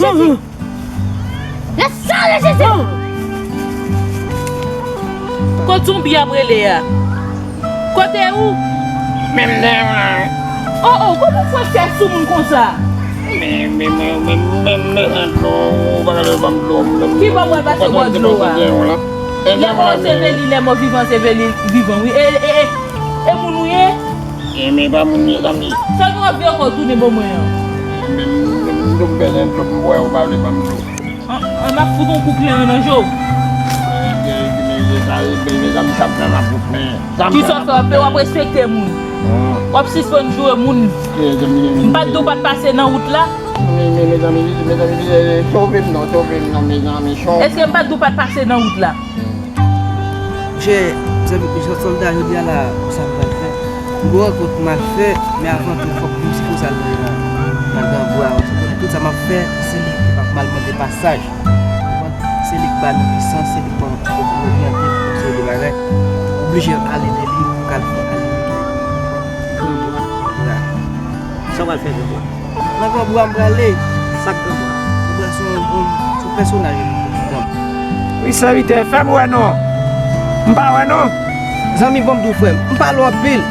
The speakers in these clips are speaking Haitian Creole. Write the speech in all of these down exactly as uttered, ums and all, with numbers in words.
Jezi! Nan san de Jezi! Kot zonbi ap rele a? Kote ou? Menm dèyè w la. Oh, oh, kòman w fè fè sou moun konsa? Men, men, men, men, men, men, men, dlo, ou pa ka lè ban m dlo, m, m, Ki bò mwen pase bò dlo a? Lè mò se Veli, lè mò vivan se Veli vivan, wi. E, e, e, e moun ou ye? E, men pa moun, mezanmi. Sa nou ap vye ankò tounen ban mwen an? Men, men, m, m, m bezwen dlo, m wè ou pa vle ban m dlo. An, an, m ap fout yon kou kleren nan je w. Kisa w fè? W ap respekte moun. W ap sispann joure moun. M pa t di w pa t pase nan wout la? Mezanmi, mezanmi, sove m non, sove m non, mezanmi. Èske m pa t di w pa t pase nan wout la? Monchè, zanmi, jan sòlda jodi a la, sa m pral fè. M gon rankont m al fè, men avan tou, fòk m si fò sa l nan, nan gran bwa. Tout sa m ap fè, se li ki p ap mal mande pasaj. Se li k ba nou pisans, se li k ban m oryante pou fè de bagay. Oblije ale de li pou k al fè ale de li. Gran bwa. Sa w pral fè, gran bwa? Nan gran bwa m prale. Sa k gran bwa? Gran bwa se yon, yon, se yon pèsonaj ki gran. Wi, sèvitè, fè m wè non. M pa wè non. Zanmi, ban m di w, frè m, m pale w anpil.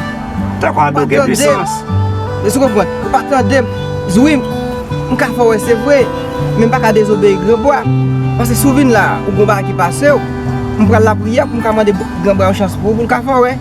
Tankou w gen pisans. Èske w konprann? Ou pa tande m. Zwi m. M ka fè w wè, se vre. Men m pa ka dezobeyi gran bwa. Paske si w vin la, ou gon bagay ki pase w. M pral lapriyè pou m ka mande gran bwa yon chans pou ou, pou l ka fè w wè.